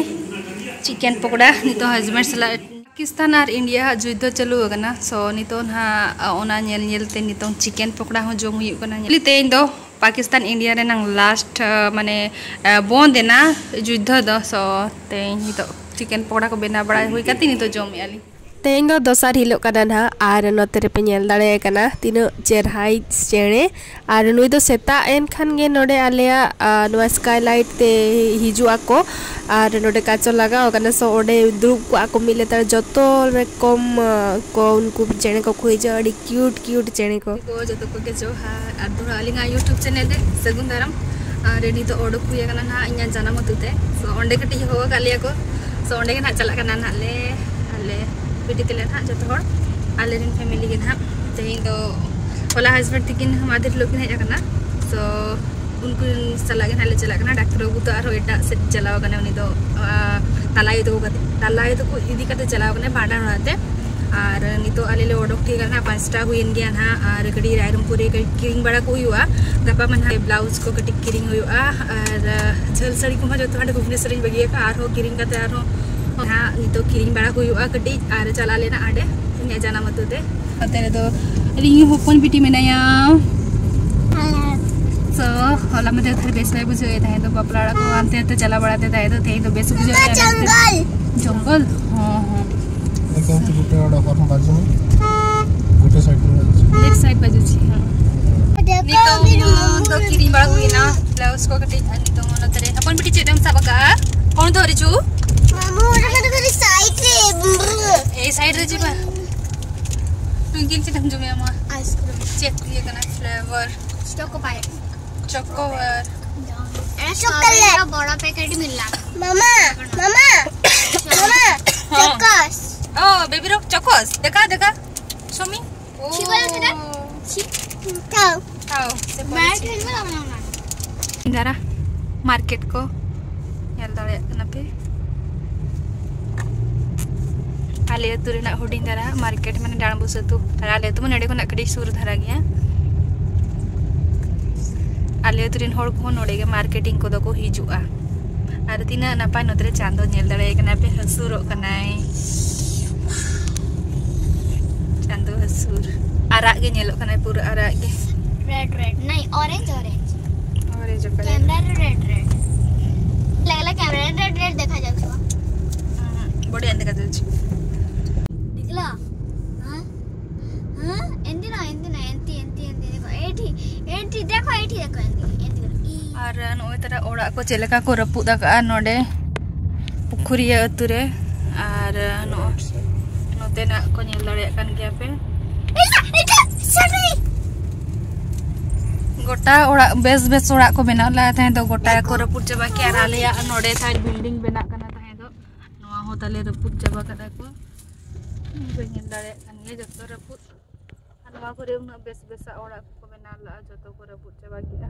ᱪᱤᱠᱮᱱ ᱯᱚᱠᱚᱲᱟ ᱱᱤᱛᱚᱜ ᱦᱟᱡᱢᱮᱨ ᱥᱟᱞᱟᱜ᱾ ᱯᱟᱠᱤᱥᱛᱟᱱ ᱟᱨ ᱤᱱᱰᱤᱭᱟ ᱦᱟᱜ ᱡᱩᱫᱽᱫᱷᱚ ᱪᱟᱹᱞᱩ ᱟᱠᱟᱱᱟ᱾ ᱥᱳ ᱱᱤᱛᱚᱜ ᱱᱟᱦᱟᱜ ᱚᱱᱟ ᱧᱮᱞ ᱧᱮᱞ ᱛᱮ ᱱᱤᱛᱚᱝ ᱪᱤᱠᱮᱱ ᱯᱚᱠᱚᱲᱟ ᱦᱚᱸ ᱡᱚᱢ ᱦᱩᱭᱩᱜ ᱠᱟᱱᱟ᱾ ᱛᱮᱦᱮᱧ ᱫᱚ ᱯᱟᱠᱤᱥᱛᱟᱱ ᱤᱱᱰᱤᱭᱟ ᱨᱮᱱᱟᱝ ᱞᱟᱥᱴ ᱢᱟᱱᱮ ᱵᱚᱱᱫ ᱮᱱᱟ ᱡᱩᱫᱽᱫᱷᱚ ᱫᱚ᱾ ᱥᱳ ᱛᱮᱦᱮᱧ ᱱᱤᱛᱚᱜ ᱪᱤᱠᱮᱱ ᱯᱚᱠᱚᱲᱟ ᱠᱚ ᱵᱮᱱᱟᱣ ᱵᱟᱲᱟ ᱦᱩᱭ ᱠᱟᱛᱮ ᱱᱤᱛᱚᱜ ᱡᱚᱢᱮᱜᱼᱟ ᱞᱤᱧ᱾ ᱛᱮᱦᱮᱧ ᱫᱚ ᱫᱚᱥᱟᱨ ᱦᱤᱞᱳᱜ ᱠᱟᱱᱟ ᱱᱟᱦᱟᱜ, ᱟᱨ ᱱᱚᱛᱮ ᱨᱮᱯᱮ ᱧᱮᱞ ᱫᱟᱲᱮᱭᱟᱜ ᱠᱟᱱᱟ ᱛᱤᱱᱟᱹᱜ ᱪᱮᱨᱦᱟᱭ ᱪᱮᱬᱮ᱾ ᱟᱨ ᱱᱩᱭ ᱫᱚ ᱥᱮᱛᱟᱜ ᱮᱱ ᱠᱷᱟᱱ ᱜᱮ ᱱᱚᱰᱮ ᱟᱞᱮᱭᱟᱜ, ᱟ, ᱱᱚᱣᱟ ᱥᱠᱟᱭ ᱞᱟᱭᱤᱴ ᱛᱮ ᱦᱤᱡᱩᱜ ᱟᱠᱚ᱾ ᱟᱨ ᱱᱚᱰᱮ ᱠᱟᱪᱚ ᱞᱟᱜᱟᱣ ᱟᱠᱟᱱᱟ, ᱥᱳ ᱚᱸᱰᱮ ᱫᱩᱲᱩᱵ ᱠᱚᱜᱼᱟ ᱠᱚ ᱢᱤᱫ ᱞᱮᱛᱟᱲ᱾ ᱡᱚᱛᱚ ᱨᱚᱠᱚᱢ, ᱟ, ᱠᱚ ᱩᱱᱠᱩ ᱪᱮᱬᱮ ᱠᱚᱠᱚ ᱦᱤᱡᱩᱜᱼᱟ, ᱟᱹᱰᱤ ᱠᱤᱭᱩᱴ ᱠᱤᱭᱩᱴ ᱪᱮᱬᱮ ᱠᱚ᱾ ᱠᱚ ᱡᱚᱛᱚ ᱠᱚᱜᱮ ᱡᱚᱦᱟᱨ, ᱟᱨ ᱫᱚᱲᱦᱟ ᱟᱹᱞᱤᱧᱟᱜ YouTube ᱪᱮᱱᱮᱞ ᱨᱮ ᱥᱟᱹᱜᱩᱱ ᱫᱟᱨᱟᱢ᱾ ᱟᱨ ᱱᱤᱛᱚᱜ ᱚᱰᱚᱠ ᱦᱩᱭ ᱟᱠᱟᱱᱟ ᱱᱟᱦᱟᱜ ᱤᱧᱟᱹᱜ ᱡᱟᱱᱟᱢ ᱟᱹᱛᱩ ᱛᱮ᱾ ᱥᱳ ᱚᱸᱰᱮ ᱠᱟᱹᱴᱤᱡ ᱦᱚᱦᱚ ᱟᱠᱟᱫ ᱞᱮᱭᱟ ᱠᱚ, ᱥᱳ ᱚᱸᱰᱮ ᱜᱮ ᱱᱟᱦᱟᱜ ᱪᱟᱞᱟᱜ ᱠᱟᱱᱟ ᱱᱟᱦᱟᱜ ᱞᱮ, ᱟᱞᱮ ᱵᱤᱴᱤ ᱛᱮᱞᱮ ᱱᱟᱦᱟᱜ ᱡᱚᱛᱚ ᱦᱚᱲ, ᱟᱞᱮ ᱨᱮᱱ ᱯᱷᱮᱢᱮᱞᱤ ᱜᱮ ᱱᱟᱦᱟᱜ᱾ ᱛᱮᱦᱮᱧ ᱫᱚ ᱦᱚᱞᱟ ᱦᱟᱥᱵᱮᱱᱰ ᱛᱤᱠᱤᱱ ᱢᱟᱫᱷᱮᱨ ᱦᱤᱞᱳᱜ ᱠᱤᱱ ᱦᱮᱡ ᱟᱠᱟᱱᱟ᱾ ᱥᱳ ᱩᱱᱠᱩ ᱥᱟᱞᱟᱜ ᱜᱮ ᱱᱟᱦᱟᱜ ᱞᱮ ᱪᱟᱞᱟᱜ ᱠᱟᱱᱟ᱾ ᱰᱟᱠᱛᱟᱨ ᱵᱟᱹᱵᱩ ᱫᱚ ᱟᱨᱦᱚᱸ ᱮᱴᱟᱜ ᱥᱮᱫ ᱪᱟᱞᱟᱣ ᱟᱠᱟᱱᱟ, ᱩᱱᱤ ᱫᱚ, ᱟ, ᱛᱟᱞᱟ ᱟᱭᱳ ᱛᱟᱠᱚ ᱠᱟᱛᱮ, ᱛᱟᱞᱟ ᱟᱭᱳ ᱛᱟᱠᱚ ᱤᱫᱤ ᱠᱟᱛᱮ ᱪᱟᱞᱟᱣ ᱟᱠᱟᱱᱟᱭ ᱵᱷᱟᱸᱰᱟᱱ ᱚᱲᱟᱜ ᱛᱮ᱾ ᱟᱨ ᱱᱤᱛᱚᱜ ᱟᱞᱮ ᱞᱮ ᱚᱰᱚᱠ ᱴᱷᱤᱠ ᱟᱠᱟᱱᱟ, ᱯᱟᱸᱪᱴᱟ ᱦᱩᱭᱮᱱ ᱜᱮᱭᱟ ᱱᱟᱦᱟᱜ᱾ ᱟᱨ ᱠᱟᱹᱴᱤᱡ ᱨᱟᱭᱨᱚᱝᱯᱩᱨ ᱨᱮ ᱠᱟᱹᱴᱤᱡ ᱠᱤᱨᱤᱧ ᱵᱟᱲᱟ ᱠᱚ ᱦᱩᱭᱩᱜᱼᱟ᱾ ᱜᱟᱯᱟ ᱢᱟ ᱱᱟᱦᱟᱜ ᱵᱞᱟᱣᱩᱡᱽ ᱠᱚ ᱠᱟᱹᱴᱤᱡ ᱠᱤᱨᱤᱧ ᱦᱩᱭᱩᱜᱼᱟ᱾ ᱟᱨ, ᱟ, ᱡᱷᱟᱹᱞ ᱥᱟᱹᱲᱤ ᱠᱚᱢᱟ ᱡᱚᱛᱚ ᱦᱟᱸᱰᱮ ᱵᱷᱩᱵᱽᱱᱮᱥᱚᱨ ᱨᱤᱧ ᱵᱟᱹᱜᱤ ᱟᱠᱟᱫᱼᱟ, ᱟᱨᱦᱚᱸ ᱠᱤᱨᱤᱧ ᱠᱟᱛᱮ ᱟᱨᱦᱚᱸ ᱱᱟᱦᱟᱜ ᱱᱤᱛᱚᱜ ᱠᱤᱨᱤᱧ ᱵᱟᱲᱟ ᱠᱚ ᱦᱩᱭᱩᱜᱼᱟ ᱠᱟᱹᱴᱤᱡ, ᱟᱨ ᱪᱟᱞᱟᱜ ᱟᱞᱮ ᱱᱟᱦᱟᱜ ᱦᱟᱸᱰᱮ ᱤᱧᱟᱹᱜ ᱡᱟᱱᱟᱢ ᱟᱹᱛᱩ ᱛᱮ᱾ ᱱᱚᱛᱮ ᱨᱮᱫᱚ ᱤᱧ ᱦᱚᱯᱚᱱ ᱵᱤᱴᱤ ᱢᱮᱱᱟᱭᱟ᱾ ᱛᱚ ᱦᱚᱞᱟ ᱢᱟᱫᱷᱮᱨ ᱫᱷᱟᱹᱨᱤᱡ ᱵᱮᱥ ᱵᱟᱭ ᱵᱩᱡᱷᱟᱹᱣᱮᱫ ᱛᱟᱦᱮᱸ ᱫᱚ, ᱵᱟᱯᱞᱟ ᱚᱲᱟᱜ ᱠᱚ ᱦᱟᱱᱛᱮ ᱱᱟᱛᱮ ᱪᱟᱞᱟᱣ ᱵᱟᱲᱟᱛᱮ ᱛᱟᱦᱮᱸ ᱫᱚ, ᱛᱮᱦᱮᱧ ᱫᱚ ᱵᱮᱥ ᱵᱩᱡᱷᱟᱹᱣᱮᱫ ᱛᱟᱦᱮᱸ᱾ ᱡᱚᱝᱜᱚᱞ᱾ ᱡᱚᱝᱜᱚᱞ? ᱦᱚᱸ, ᱦᱚᱸ᱾ ᱮᱠᱫᱚᱢ ᱛᱮ ᱜᱩᱴᱮ ᱚᱲᱟᱜ ᱠᱷᱚᱱ ᱵᱟᱡᱩ᱾ ᱜᱩᱴᱮ ᱥᱟᱭᱤᱰ ᱨᱮ ᱵᱟᱡᱩ᱾ ᱞᱮᱯᱷᱴ ᱥᱟᱭᱤᱰ ᱵᱟᱡᱩ ᱪᱮ, ᱦᱮᱸ᱾ ᱱᱤᱛᱚᱝ ᱫᱚ ᱠᱤᱨᱤᱧ ᱵᱟᱲᱟ ᱦᱩᱭᱱᱟ, ᱵᱞᱟᱣᱩᱡᱽ ᱠᱚ ᱠᱟᱹᱴᱤᱡ, ᱟᱨ ᱱᱤᱛᱚᱝ ᱱᱚᱛᱮ ᱨᱮ ᱦᱚᱯᱚᱱ ᱵᱤᱴᱤ ᱪᱮᱫ ᱮᱢ ᱥᱟᱵ ᱟᱠᱟᱜᱼᱟ? ᱠᱚᱱ ᱫᱷᱚᱨᱤᱪᱩ? ᱢᱟᱢᱩ, ᱚᱸᱰᱮ ᱠᱷᱚᱱ ᱫᱚ ᱠᱟᱹᱴᱤᱡ ᱥᱟᱭᱤᱰ ᱨᱮ᱾ ᱮᱭ ᱥᱟᱭᱤᱰ ᱨᱮ ᱪᱮ ᱵᱟᱝ? ᱴᱩᱭᱝᱠᱤᱞ ᱪᱮᱫ ᱮᱢ ᱡᱚᱢᱮᱜᱼᱟ ᱢᱟ? ᱟᱭᱤᱥᱠᱨᱤᱢ᱾ ᱪᱮᱫ ᱤᱭᱟᱹ ᱠᱟᱱᱟ? ᱯᱷᱞᱮᱵᱟᱨ ᱪᱚᱠᱳ ᱯᱟᱭ᱾ ᱪᱚᱠᱳᱵᱟᱨ᱾ ᱮ, ᱪᱚᱠᱞᱮᱴ᱾ ᱥᱴᱨᱚᱵᱮᱨᱤ ᱨᱮ ᱵᱚᱲ ᱯᱮᱠᱮᱴ ᱢᱤᱞᱞᱟ᱾ ᱢᱟᱢᱟ, ᱢᱟᱢᱟ, ᱢᱟᱢᱟ, ᱦᱚᱸ᱾ ᱪᱚᱠᱚᱥ᱾ ᱚ, ᱵᱮᱵᱤ ᱨᱚ ᱪᱚᱠᱚᱥ᱾ ᱫᱮᱠᱷᱟ, ᱫᱮᱠᱷᱟ᱾ ᱥᱚᱢᱤ᱾ ᱚ᱾ ᱪᱷᱤ ᱠᱚ ᱞᱟᱹᱭ ᱠᱮᱫᱟ? ᱪᱷᱤ᱾ ᱛᱟᱣ᱾ ᱛᱟᱣ᱾ ᱥᱮ ᱯᱚᱨᱮ ᱢᱟᱭ ᱪᱷᱤ᱾ ᱴᱷᱮᱱ ᱢᱟ ᱵᱟᱝ ᱢᱟ᱾ ᱫᱟᱨᱟ ᱢᱟᱨᱠᱮᱴ ᱠᱚ ᱧᱮᱞ ᱫᱟᱲᱮᱭᱟᱜ ᱠᱟᱱᱟ ᱯᱮ᱾ ᱟᱞᱮ ᱟᱹᱛᱩ ᱨᱮᱱᱟᱜ ᱦᱩᱰᱤᱧ ᱫᱷᱟᱨᱟ ᱢᱟᱨᱠᱮᱴ, ᱢᱟᱱᱮ ᱰᱟᱸᱰᱵᱳᱥ ᱟᱹᱛᱩ᱾ ᱟᱨ ᱟᱞᱮ ᱟᱹᱛᱩ ᱢᱟ ᱱᱚᱰᱮ ᱠᱷᱚᱱᱟᱜ ᱠᱟᱹᱴᱤᱡ ᱥᱩᱨ ᱫᱷᱟᱨᱟ ᱜᱮᱭᱟ᱾ ᱟᱞᱮ ᱟᱹᱛᱩ ᱨᱮᱱ ᱦᱚᱲ ᱠᱚᱦᱚᱸ ᱱᱚᱰᱮ ᱜᱮ ᱢᱟᱨᱠᱮᱴᱤᱝ ᱠᱚᱫᱚ ᱠᱚ ᱦᱤᱡᱩᱜᱼᱟ᱾ ᱟᱨ ᱛᱤᱱᱟᱹᱜ ᱱᱟᱯᱟᱭ ᱱᱚᱛᱮ ᱨᱮ ᱪᱟᱸᱫᱚ ᱧᱮᱞ ᱫᱟᱲᱮᱭᱟᱭ ᱠᱟᱱᱟ ᱯᱮ, ᱦᱟᱹᱥᱩᱨᱚᱜ ᱠᱟᱱᱟᱭ᱾ ᱪᱟᱸᱫᱚ ᱦᱟᱹᱥᱩᱨ᱾ ᱟᱨᱟᱜ ᱜᱮ ᱧᱮᱞᱚᱜ ᱠᱟᱱᱟᱭ, ᱯᱩᱨᱟᱹ ᱟᱨᱟᱜ ᱜᱮ᱾ ᱨᱮᱰ ᱨᱮᱰ, ᱱᱟᱭ, ᱚᱨᱮᱧᱡᱽ ᱚᱨᱮᱧᱡᱽ᱾ ᱚᱨᱮᱧᱡᱽ ᱚᱠᱟᱨᱮ? ᱠᱮᱢᱨᱟ ᱨᱮ ᱨᱮᱰ ᱨᱮᱰ᱾ ᱞᱟᱜᱞᱟ ᱠᱮᱢᱨᱟ ᱨᱮ ᱨᱮᱰ ᱨᱮᱰ ᱫᱮᱠᱷᱟ ᱡᱟᱣ ᱛᱚ᱾ ᱦᱩᱸ, ᱵᱚᱰᱤ ᱟᱱᱫᱮ ᱠᱟᱛᱮ ᱦᱚᱪᱪᱷᱮ᱾ ᱫᱤᱠᱷᱞᱟ? ᱦᱮᱸ? ᱦᱮᱸ? ᱮᱱᱫᱤᱱᱟ, ᱮᱱᱫᱤᱱᱟ, ᱮᱱᱛᱤ, ᱮᱱᱛᱤ, ᱮᱱᱛᱤ, ᱫᱮᱠᱷᱚ, ᱮᱴᱷᱤ, ᱮᱴᱷᱤ, ᱫᱮᱠᱷᱚ, ᱮᱱᱛᱤ, ᱮᱱᱛᱤ, ᱮᱱᱛᱤ᱾ ᱟᱨ ᱱᱚᱜᱼᱚᱭ ᱛᱟᱨᱟ ᱚᱲᱟᱜ ᱠᱚ ᱪᱮᱫ ᱞᱮᱠᱟ ᱠᱚ ᱨᱟᱹᱯᱩᱫ ᱟᱠᱟᱫᱼᱟ ᱱᱚᱰᱮ ᱯᱩᱠᱷᱩᱨᱤᱭᱟᱹ ᱟᱹᱛᱩ ᱨᱮ᱾ ᱟᱨ ᱱᱚᱜᱼᱚᱭ ᱱᱚᱛᱮᱱᱟᱜ ᱠᱚ ᱧᱮᱞ ᱫᱟᱲᱮᱭᱟᱜ ᱠᱟᱱ ᱜᱮᱭᱟ ᱯᱮ᱾ ᱜᱚᱴᱟ ᱚᱲᱟᱜ, ᱵᱮᱥ ᱵᱮᱥ ᱚᱲᱟᱜ ᱠᱚ ᱵᱮᱱᱟᱣ ᱞᱮᱫ ᱛᱟᱦᱮᱸ ᱫᱚ, ᱜᱚᱴᱟ ᱠᱚ ᱨᱟᱹᱯᱩᱫ ᱪᱟᱵᱟ ᱠᱮᱜᱼᱟ᱾ ᱟᱨ ᱟᱞᱮᱭᱟᱜ ᱱᱚᱰᱮ ᱛᱟᱦᱮᱸ ᱵᱤᱞᱰᱤᱝ ᱵᱮᱱᱟᱜ ᱠᱟᱱᱟ ᱛᱟᱦᱮᱸ ᱫᱚ, ᱱᱚᱣᱟ ᱦᱚᱸ ᱛᱟᱞᱮ ᱨᱟᱹᱯᱩᱫ ᱪᱟᱵᱟ ᱠᱟᱫᱟ ᱠᱚ᱾ ᱯᱮ ᱧᱮᱞ ᱫᱟᱲᱮᱭᱟᱜ ᱠᱟᱱ ᱜᱮᱭᱟ ᱡᱚᱛᱚ ᱨᱟᱹᱯᱩᱫ᱾ ᱟᱨ ᱱᱚᱣᱟ ᱠᱚᱨᱮ ᱩᱱᱟᱹᱜ ᱵᱮᱥ ᱵᱮᱥᱟᱜ ᱚᱲᱟᱜ ᱠᱚᱠᱚ ᱵᱮᱱᱟᱣ ᱞᱟᱜᱼᱟ, ᱡᱚᱛᱚ ᱠᱚ ᱨᱟᱹᱯᱩᱫ ᱪᱟᱵᱟ ᱠᱮᱜᱼᱟ᱾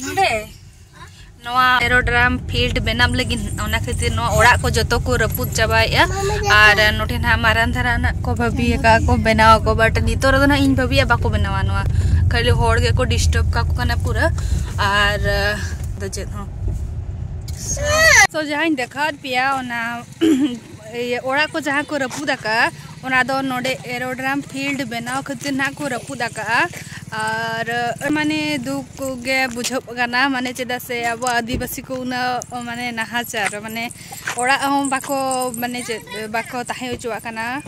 ᱱᱚᱰᱮ ᱱᱚᱣᱟ ᱮᱨᱳᱰᱨᱟᱢ ᱯᱷᱤᱞᱰ ᱵᱮᱱᱟᱣ ᱞᱟᱹᱜᱤᱫ, ᱚᱱᱟ ᱠᱷᱟᱹᱛᱤᱨ ᱱᱚᱣᱟ ᱚᱲᱟᱜ ᱠᱚ ᱡᱚᱛᱚ ᱠᱚ ᱨᱟᱹᱯᱩᱫ ᱪᱟᱵᱟᱭᱮᱜᱼᱟ᱾ ᱟᱨ ᱱᱚᱰᱮ ᱱᱟᱦᱟᱜ ᱢᱟᱨᱟᱝ ᱫᱷᱟᱨᱟ ᱱᱟᱜ ᱠᱚ ᱵᱷᱟᱹᱵᱤ ᱟᱠᱟᱫᱼᱟ ᱠᱚ ᱵᱮᱱᱟᱣ ᱟᱠᱚ, but ᱱᱤᱛᱚᱜ ᱨᱮᱫᱚ ᱱᱟᱦᱟᱜ ᱤᱧ ᱵᱷᱟᱹᱵᱤᱭᱟ ᱵᱟᱠᱚ ᱵᱮᱱᱟᱣᱟ ᱱᱚᱣᱟ, ᱠᱷᱟᱹᱞᱤ ᱦᱚᱲ ᱜᱮᱠᱚ ᱰᱤᱥᱴᱟᱨᱵ ᱠᱟᱠᱚ ᱠᱟᱱᱟ ᱯᱩᱨᱟᱹ᱾ ᱟᱨ ᱫᱚ ᱪᱮᱫ ᱦᱚᱸ᱾ So ᱡᱟᱦᱟᱸᱧ ᱫᱮᱠᱷᱟᱣᱟᱫ ᱯᱮᱭᱟ ᱚᱱᱟ ᱤᱭᱟᱹ ᱚᱲᱟᱜ ᱠᱚ ᱡᱟᱦᱟᱸ ᱠᱚ ᱨᱟᱹᱯᱩᱫ ᱟᱠᱟᱫᱼᱟ, ᱚᱱᱟ ᱫᱚ ᱱᱚᱰᱮ ᱮᱨᱳᱰᱨᱟᱢ ᱯᱷᱤᱞᱰ ᱵᱮᱱᱟᱣ ᱠᱷᱟᱹᱛᱤᱨ ᱱᱟᱦᱟᱜ ᱠᱚ ᱨᱟᱹᱯᱩᱫ ᱟᱠᱟᱫᱼᱟ᱾ ᱟᱨ ᱢᱟᱱᱮ ᱫᱩᱠ ᱜᱮ ᱵᱩᱡᱷᱟᱹᱜ ᱠᱟᱱᱟ, ᱢᱟᱱᱮ ᱪᱮᱫᱟᱜ ᱥᱮ ᱟᱵᱚ ᱟᱹᱫᱤᱵᱟᱹᱥᱤ ᱠᱚ ᱩᱱᱟᱹᱜ ᱢᱟᱱᱮ ᱱᱟᱦᱟᱪᱟᱨ, ᱢᱟᱱᱮ ᱚᱲᱟᱜ ᱦᱚᱸ ᱵᱟᱠᱚ, ᱢᱟᱱᱮ ᱪᱮᱫ, ᱵᱟᱠᱚ ᱛᱟᱦᱮᱸ ᱦᱚᱪᱚᱣᱟᱜ ᱠᱟᱱᱟ᱾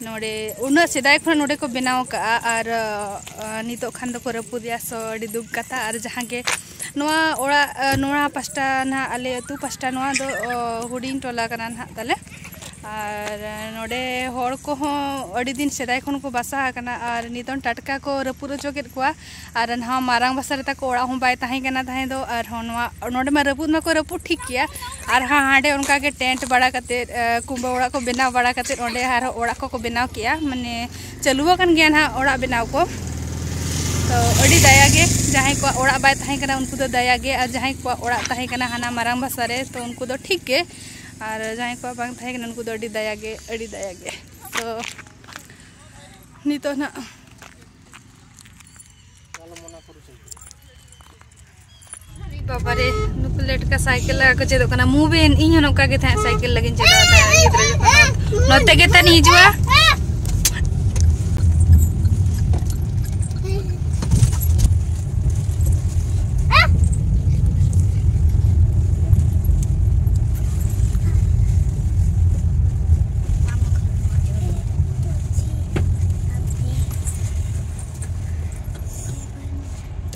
ᱱᱚᱰᱮ ᱩᱱᱟᱹᱜ ᱥᱮᱫᱟᱭ ᱠᱷᱚᱱ ᱱᱚᱰᱮ ᱠᱚ ᱵᱮᱱᱟᱣ ᱟᱠᱟᱫᱼᱟ, ᱟᱨ ᱱᱤᱛᱚᱜ ᱠᱷᱟᱱ ᱫᱚᱠᱚ ᱨᱟᱹᱯᱩᱫᱮᱜᱼᱟ᱾ So ᱟᱹᱰᱤ ᱫᱩᱠ ᱠᱟᱛᱷᱟ᱾ ᱟᱨ ᱡᱟᱦᱟᱸ ᱜᱮ ᱱᱚᱣᱟ ᱚᱲᱟᱜ, ᱱᱚᱣᱟ ᱯᱟᱥᱴᱟ ᱱᱟᱦᱟᱜ, ᱟᱞᱮ ᱟᱹᱛᱩ ᱯᱟᱥᱴᱟ, ᱱᱚᱣᱟ ᱫᱚ ᱦᱩᱰᱤᱧ ᱴᱚᱞᱟ ᱠᱟᱱᱟ ᱱᱟᱦᱟᱜ ᱛᱟᱞᱮ᱾ ᱟᱨ ᱱᱚᱰᱮ ᱦᱚᱲ ᱠᱚᱦᱚᱸ ᱟᱹᱰᱤ ᱫᱤᱱ ᱥᱮᱫᱟᱭ ᱠᱷᱚᱱ ᱠᱚ ᱵᱟᱥᱟ ᱟᱠᱟᱱᱟ, ᱟᱨ ᱱᱤᱛᱚᱝ ᱴᱟᱴᱠᱟ ᱠᱚ ᱨᱟᱹᱯᱩᱫ ᱚᱪᱚ ᱠᱮᱫ ᱠᱚᱣᱟ᱾ ᱟᱨ ᱱᱚᱣᱟ ᱢᱟᱨᱟᱝ ᱵᱟᱥᱟ ᱨᱮ ᱛᱟᱠᱚ ᱚᱲᱟᱜ ᱦᱚᱸ ᱵᱟᱭ ᱛᱟᱦᱮᱸ ᱠᱟᱱᱟ ᱛᱟᱦᱮᱸ ᱫᱚ᱾ ᱟᱨᱦᱚᱸ ᱱᱚᱣᱟ ᱱᱚᱰᱮ ᱢᱟ ᱨᱟᱹᱯᱩᱫ ᱢᱟᱠᱚ ᱨᱟᱹᱯᱩᱫ ᱴᱷᱤᱠ ᱜᱮᱭᱟ, ᱟᱨ ᱦᱟᱸ ᱦᱟᱸᱰᱮ ᱚᱱᱠᱟ ᱜᱮ ᱴᱮᱱᱴ ᱵᱟᱲᱟ ᱠᱟᱛᱮᱫ, ᱮ, ᱠᱩᱢᱵᱟᱹ ᱚᱲᱟᱜ ᱠᱚ ᱵᱮᱱᱟᱣ ᱵᱟᱲᱟ ᱠᱟᱛᱮᱫ ᱚᱸᱰᱮ ᱟᱨᱦᱚᱸ ᱚᱲᱟᱜ ᱠᱚᱠᱚ ᱵᱮᱱᱟᱣ ᱠᱮᱜᱼᱟ᱾ ᱢᱟᱱᱮ ᱪᱟᱹᱞᱩ ᱟᱠᱟᱱ ᱜᱮᱭᱟ ᱱᱟᱦᱟᱜ ᱚᱲᱟᱜ ᱵᱮᱱᱟᱣ ᱠᱚ᱾ ᱛᱚ ᱟᱹᱰᱤ ᱫᱟᱭᱟ ᱜᱮ, ᱡᱟᱦᱟᱸᱭ ᱠᱚᱣᱟᱜ ᱚᱲᱟᱜ ᱵᱟᱭ ᱛᱟᱦᱮᱸ ᱠᱟᱱᱟ ᱩᱱᱠᱩ ᱫᱚ ᱫᱟᱭᱟ ᱜᱮ, ᱟᱨ ᱡᱟᱦᱟᱸᱭ ᱠᱚᱣᱟᱜ ᱚᱲᱟᱜ ᱛᱟᱦᱮᱸ ᱠᱟᱱᱟ ᱦᱟᱱᱟ ᱢᱟᱨᱟᱝ ᱵᱟᱥᱟ ᱨᱮ, ᱛᱚ ᱩᱱᱠᱩ ᱫᱚ ᱴᱷᱤᱠ ᱜᱮ, ᱟᱨ ᱡᱟᱦᱟᱸᱭ ᱠᱚᱣᱟᱜ ᱵᱟᱝ ᱛᱟᱦᱮᱸ ᱠᱟᱱᱟ ᱩᱱᱠᱩ ᱫᱚ ᱟᱹᱰᱤ ᱫᱟᱭᱟ ᱜᱮ, ᱟᱹᱰᱤ ᱫᱟᱭᱟ ᱜᱮ᱾ ᱛᱚ ᱱᱤᱛᱚᱜ ᱱᱟᱜ ᱵᱟᱵᱟᱨᱮ, ᱱᱩᱠᱩ ᱞᱮᱴᱠᱟ ᱥᱟᱭᱠᱮᱞ ᱞᱟᱜᱟ ᱠᱚ ᱪᱮᱫᱚᱜ ᱠᱟᱱᱟ᱾ ᱢᱩᱵᱮᱱ, ᱤᱧ ᱦᱚᱸ ᱱᱚᱝᱠᱟ ᱜᱮ ᱛᱟᱦᱮᱸᱫ ᱥᱟᱭᱠᱮᱞ ᱞᱟᱜᱤᱧ ᱪᱮᱫᱚᱜ ᱛᱟᱦᱮᱸᱫ ᱜᱤᱫᱽᱨᱟᱹ ᱡᱚᱠᱷᱚᱱ᱾ ᱱᱚᱛᱮ ᱜᱮ ᱛᱟᱦᱮᱸᱫ ᱦᱤᱡᱩᱜᱼᱟ᱾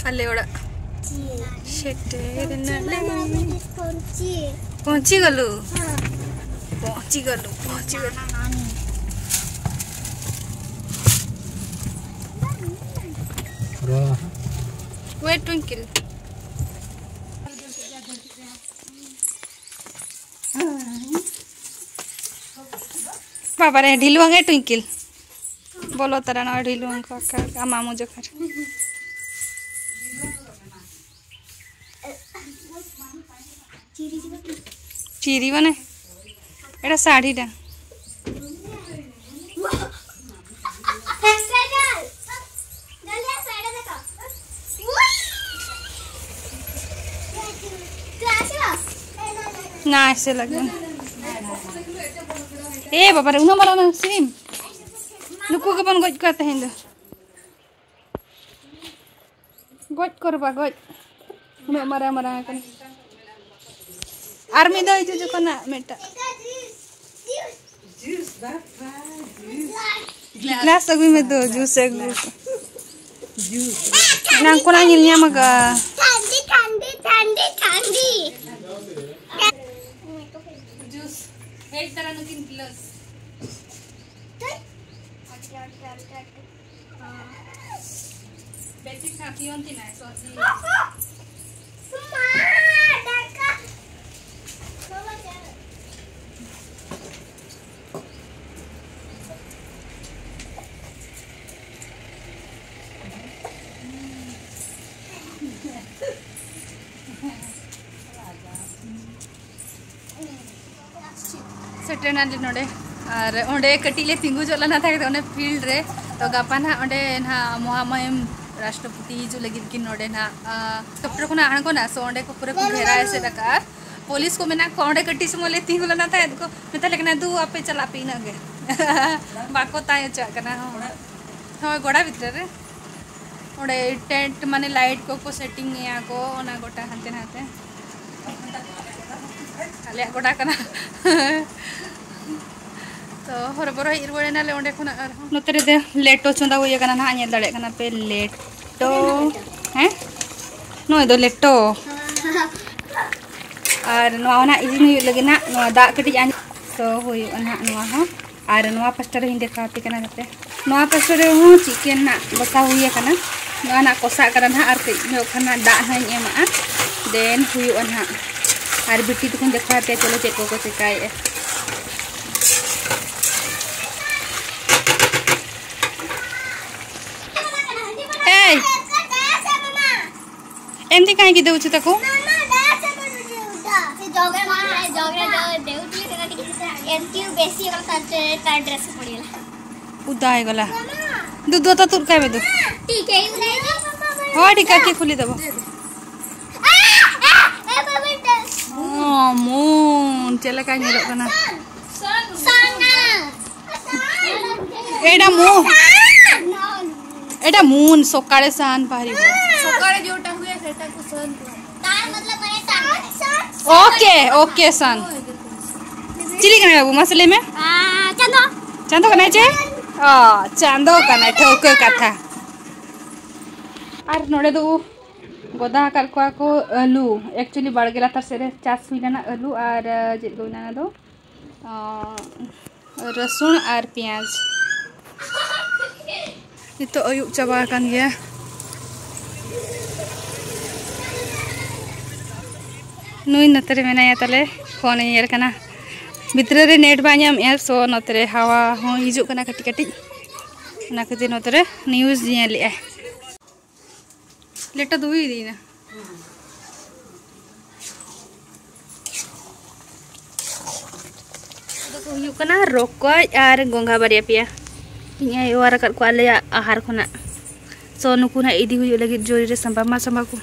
ᱟᱞᱮ ᱚᱲᱟᱜ ᱥᱮᱴᱮᱨ ᱮᱱᱟᱞᱮ᱾ ᱯᱚᱦᱪᱤ ᱜᱚᱞᱩ᱾ ᱯᱚᱦᱪᱤ ᱜᱚᱞᱩ, ᱯᱚᱦᱪᱤ ᱜᱚᱞᱩ᱾ Wait, Twinkle. ᱵᱟᱵᱟᱨᱮ, ᱰᱷᱤᱞᱣᱟᱝ ᱮ ᱴᱩᱭᱠᱤᱞ᱾ ᱵᱚᱞᱚ ᱛᱟᱨᱟ ᱱᱚᱜᱼᱚᱭ ᱰᱷᱤᱞᱣᱟᱝ ᱠᱚ ᱟᱠᱟ ᱟᱢᱟ ᱢᱚᱡᱚ ᱠᱷᱟᱨ᱾ ᱪᱤᱨᱤ ᱵᱟᱱᱮ᱾ ᱮᱴᱟ ᱥᱟᱹᱲᱤ ᱰᱟ᱾ ᱱᱟ, ᱮᱥᱮ ᱞᱟᱜᱮ᱾ ᱮ ᱵᱟᱵᱟ ᱨᱮ, ᱩᱱᱟᱹᱜ ᱢᱟᱨᱟᱝ ᱢᱟᱨᱟᱝ ᱥᱤᱢ᱾ ᱱᱩᱠᱩ ᱜᱮᱵᱚᱱ ᱜᱚᱡ ᱠᱚᱣᱟ ᱛᱮᱦᱮᱧ ᱫᱚ᱾ ᱜᱚᱡ ᱠᱚ ᱨᱮ ᱵᱟ, ᱜᱚᱡ᱾ ᱩᱱᱟᱹᱜ ᱢᱟᱨᱟᱝ ᱢᱟᱨᱟᱝ ᱟᱠᱟᱱᱟ᱾ ᱟᱨ ᱢᱤᱫ ᱫᱷᱟᱣ ᱦᱤᱡᱩᱜ ᱡᱚᱠᱷᱚᱱ ᱱᱟᱜ ᱢᱤᱫᱴᱟᱜ᱾ ᱜᱞᱟᱥ ᱟᱹᱜᱩᱭ ᱢᱮ ᱛᱚ, ᱡᱩᱥ ᱟᱹᱜᱩ᱾ ᱮᱱᱟᱝ ᱠᱷᱚᱱᱟᱜ ᱧᱮᱞ ᱧᱟᱢ ᱟᱠᱟᱫᱼᱟ᱾ ᱴᱷᱟᱱᱰᱤ, ᱴᱷᱟᱱᱰᱤ, ᱴᱷᱟᱱᱰᱤ, ᱴᱷᱟᱱᱰᱤ᱾ ᱮᱠ ᱛᱟᱨᱟ ᱱᱩᱠᱤᱱ ᱜᱞᱟᱥ᱾ ᱵᱮᱥᱤ ᱥᱟᱯᱤᱭᱚᱱ ᱛᱤᱱᱟᱭ ᱥᱚ᱾ ᱥᱮᱴᱮᱨ ᱮᱱᱟᱞᱮ ᱱᱚᱰᱮ᱾ ᱟᱨ ᱚᱸᱰᱮ ᱠᱟᱹᱴᱤᱡ ᱞᱮ ᱛᱤᱸᱜᱩ ᱧᱚᱜ ᱞᱮᱱᱟ ᱛᱟᱦᱮᱸ ᱠᱟᱛᱮ ᱚᱱᱮ ᱯᱷᱤᱞᱰ ᱨᱮ᱾ ᱛᱚ ᱜᱟᱯᱟ ᱱᱟᱦᱟᱜ ᱚᱸᱰᱮ ᱱᱟᱦᱟᱜ ᱢᱚᱦᱟᱢᱚᱭᱮᱢ ᱨᱟᱥᱴᱨᱚᱯᱚᱛᱤ ᱦᱤᱡᱩᱜ ᱞᱟᱹᱜᱤᱫ ᱠᱤᱱ ᱱᱚᱰᱮ ᱱᱟᱦᱟᱜ, ᱟᱸ, ᱰᱚᱠᱴᱚᱨ ᱠᱷᱚᱱᱟᱜ ᱟᱬᱜᱚᱱᱟ᱾ ᱥᱚ ᱚᱸᱰᱮ ᱠᱚ ᱯᱩᱨᱟᱹ ᱠᱚ ᱜᱷᱮᱨᱟ ᱮᱥᱮᱫ ᱟᱠᱟᱫᱼᱟ᱾ ᱯᱩᱞᱤᱥ ᱠᱚ ᱢᱮᱱᱟᱜ ᱠᱚᱣᱟ ᱚᱸᱰᱮ᱾ ᱠᱟᱹᱴᱤᱡ ᱥᱚᱢᱚᱭ ᱞᱮ ᱛᱤᱸᱜᱩ ᱞᱮᱱᱟ ᱛᱟᱦᱮᱸᱫ ᱠᱚ ᱢᱮᱛᱟ ᱞᱮ ᱠᱟᱱᱟ, "ᱫᱩ, ᱟᱯᱮ ᱪᱟᱞᱟᱜ ᱯᱮ ᱤᱱᱟᱹᱜ ᱜᱮ᱾" ᱵᱟᱠᱚ ᱛᱟᱦᱮᱸ ᱦᱚᱪᱚᱣᱟᱜ ᱠᱟᱱᱟ᱾ ᱦᱚᱸ, ᱦᱳᱭ, ᱜᱚᱰᱟ ᱵᱷᱤᱛᱨᱤ ᱨᱮ᱾ ᱚᱸᱰᱮ ᱴᱮᱱᱴ ᱢᱟᱱᱮ ᱞᱟᱭᱤᱴ ᱠᱚᱠᱚ ᱥᱮᱴᱤᱝ ᱮᱭᱟ ᱠᱚ, ᱚᱱᱟ ᱜᱚᱴᱟ ᱦᱟᱱᱛᱮ ᱱᱟᱛᱮ᱾ ᱟᱞᱮᱭᱟᱜ ᱜᱚᱰᱟ ᱠᱟᱱᱟ᱾ ᱛᱚ ᱦᱚᱨᱚᱵᱚᱨᱚ ᱦᱮᱡ ᱨᱩᱣᱟᱹᱲ ᱮᱱᱟᱞᱮ ᱚᱸᱰᱮ ᱠᱷᱚᱱᱟᱜ ᱟᱨᱦᱚᱸ᱾ ᱱᱚᱛᱮ ᱨᱮᱫᱚ ᱞᱮᱴᱚ ᱪᱚᱸᱫᱟ ᱦᱩᱭ ᱟᱠᱟᱱᱟ ᱱᱟᱦᱟᱜ, ᱧᱮᱞ ᱫᱟᱲᱮᱭᱟᱜ ᱠᱟᱱᱟ ᱯᱮ, ᱞᱮᱴᱚ᱾ ᱦᱮᱸ, ᱱᱚᱜᱼᱚᱭ ᱫᱚ ᱞᱮᱴᱚ᱾ ᱟᱨ ᱱᱚᱣᱟ ᱦᱚᱸ ᱱᱟᱦᱟᱜ ᱤᱥᱤᱱ ᱦᱩᱭᱩᱜ ᱞᱟᱹᱜᱤᱫ ᱱᱟᱦᱟᱜ, ᱱᱚᱣᱟ ᱫᱟᱜ ᱠᱟᱹᱴᱤᱡ ᱟᱸᱡᱮᱫ ᱛᱚ ᱦᱩᱭᱩᱜᱼᱟ ᱱᱟᱦᱟᱜ ᱱᱚᱣᱟ ᱦᱚᱸ᱾ ᱟᱨ ᱱᱚᱣᱟ ᱯᱟᱥᱴᱟ ᱨᱮᱦᱚᱸᱧ ᱫᱮᱠᱷᱟᱣ ᱟᱯᱮ ᱠᱟᱱᱟ ᱱᱚᱛᱮ᱾ ᱱᱚᱣᱟ ᱯᱟᱥᱴᱟ ᱨᱮᱦᱚᱸ ᱪᱤᱠᱮᱱ ᱱᱟᱜ ᱵᱟᱥᱟᱣ ᱦᱩᱭ ᱟᱠᱟᱱᱟ᱾ ᱱᱚᱣᱟ ᱱᱟᱜ ᱠᱚᱥᱟᱜ ᱠᱟᱱᱟ ᱱᱟᱦᱟᱜ, ᱟᱨ ᱠᱟᱹᱡ ᱧᱚᱜ ᱠᱷᱟᱱ ᱱᱟᱜ ᱫᱟᱜ ᱦᱚᱸᱧ ᱮᱢᱟᱜᱼᱟ, ᱫᱮᱱ ᱦᱩᱭᱩᱜᱼᱟ ᱱᱟᱦᱟᱜ᱾ ᱟᱨ ᱵᱤᱴᱤ ᱛᱟᱠᱚᱧ ᱫᱮᱠᱷᱟᱣ ᱟᱯᱮᱭᱟ, ᱪᱚᱞᱚ ᱪᱮᱫ ᱠᱚᱠᱚ ᱪᱮᱠᱟᱭᱮᱫᱼᱟ᱾ ᱮᱭ! ᱮᱢ ᱫᱤ ᱠᱟᱦᱮᱸ ᱜᱤᱫᱟᱹ ᱩᱪᱩ ᱛᱟᱠᱚ? ᱮᱢ ᱛᱤ ᱵᱮᱥᱤ ᱚᱠᱟ ᱛᱟᱨ ᱰᱨᱮᱥ ᱯᱚᱲᱤᱭᱟᱞᱟ᱾ ᱩᱫᱟ ᱦᱮ ᱜᱚᱞᱟ᱾ ᱫᱩ ᱫᱩ ᱛᱟ ᱛᱩᱨ ᱠᱟᱭ ᱵᱮ ᱫᱩ᱾ ᱴᱷᱤᱠ ᱦᱮ, ᱦᱚ, ᱴᱷᱤᱠ ᱠᱟᱠᱤ ᱠᱷᱩᱞᱤ ᱫᱮᱵᱚ᱾ ᱚ, ᱢᱩᱱ ᱪᱮᱫ ᱞᱮᱠᱟ ᱧᱮᱞᱚᱜ ᱠᱟᱱᱟ? ᱥᱟᱱᱟ᱾ এটা মন। এটা মন, সকালে সান পাহাড়ি। সকালে যেটা হুয়ে সেটা কো সান কো। তার মতলব মানে তার। ᱳᱠᱮ, ᱳᱠᱮ, ᱥᱟᱱ᱾ ᱪᱤᱞᱤ ᱠᱟᱱᱟᱭ ᱵᱟᱹᱵᱩ? ᱢᱟᱥᱮ ᱞᱟᱹᱭ ᱢᱮ᱾ ᱟᱨ ᱪᱟᱸᱫᱚ᱾ ᱪᱟᱸᱫᱚ ᱠᱟᱱᱟᱭ ᱪᱮ? ᱚ, ᱪᱟᱸᱫᱚ ᱠᱟᱱᱟᱭ, ᱴᱷᱟᱹᱣᱠᱟᱹ ᱠᱟᱛᱷᱟ᱾ ᱟᱨ ᱱᱚᱰᱮ ᱫᱚ ᱜᱚᱫᱟ ᱟᱠᱟᱫ ᱠᱚᱣᱟ ᱠᱚ ᱟᱹᱞᱩ᱾ Actually ᱵᱟᱲᱜᱮ ᱞᱟᱛᱟᱨ ᱥᱮᱫ ᱨᱮ ᱪᱟᱥ ᱦᱩᱭ ᱞᱮᱱᱟ ᱟᱹᱞᱩ ᱟᱨ, ᱪᱮᱫ ᱠᱚ ᱢᱮᱱᱟ ᱚᱱᱟ ᱫᱚ? ᱚ, ᱨᱟᱹᱥᱩᱱ ᱟᱨ ᱯᱮᱸᱭᱟᱡᱽ᱾ ᱱᱤᱛᱚᱜ ᱟᱹᱭᱩᱵ ᱪᱟᱵᱟ ᱟᱠᱟᱱ ᱜᱮᱭᱟ᱾ ᱱᱩᱭ ᱱᱚᱛᱮ ᱨᱮ ᱢᱮᱱᱟᱭᱟ ᱛᱟᱞᱮ, ᱯᱷᱳᱱ ᱮ ᱧᱮᱞ ᱠᱟᱱᱟ᱾ ᱵᱷᱤᱛᱨᱤ ᱨᱮ ᱱᱮᱴ ᱵᱟᱭ ᱧᱟᱢᱮᱜᱼᱟ, ᱥᱳ ᱱᱚᱛᱮ ᱨᱮ ᱦᱟᱣᱟ ᱦᱚᱸ ᱦᱤᱡᱩᱜ ᱠᱟᱱᱟ ᱠᱟᱹᱴᱤᱡ ᱠᱟᱹᱴᱤᱡ, ᱚᱱᱟ ᱠᱷᱟᱹᱛᱤᱨ ᱱᱚᱛᱮ ᱨᱮ ᱱᱤᱭᱩᱡᱽ ᱧᱮᱞᱮᱜᱼᱟᱭ᱾ ᱞᱮᱴᱚ ᱫᱚ ᱦᱩᱭ ᱤᱫᱤᱭᱮᱱᱟ᱾ ᱟᱫᱚ ᱠᱚ ᱦᱩᱭᱩᱜ ᱠᱟᱱᱟ ᱨᱚᱠᱚᱡ ᱟᱨ ᱜᱚᱸᱜᱷᱟ ᱵᱟᱨᱭᱟ ᱯᱮᱭᱟ᱾ ᱤᱧ ᱟᱭᱳ ᱚᱣᱟᱨ ᱟᱠᱟᱫ ᱠᱚᱣᱟ ᱟᱞᱮᱭᱟᱜ ᱟᱦᱟᱨ ᱠᱷᱚᱱᱟᱜ᱾ ᱥᱚ ᱱᱩᱠᱩ ᱱᱟᱜ ᱤᱫᱤ ᱦᱩᱭᱩᱜ ᱞᱟᱹᱜᱤᱫ ᱡᱳᱨᱤ ᱨᱮ ᱥᱟᱢᱵᱟ ᱢᱟ ᱥᱟᱢᱵᱟ ᱠᱚ᱾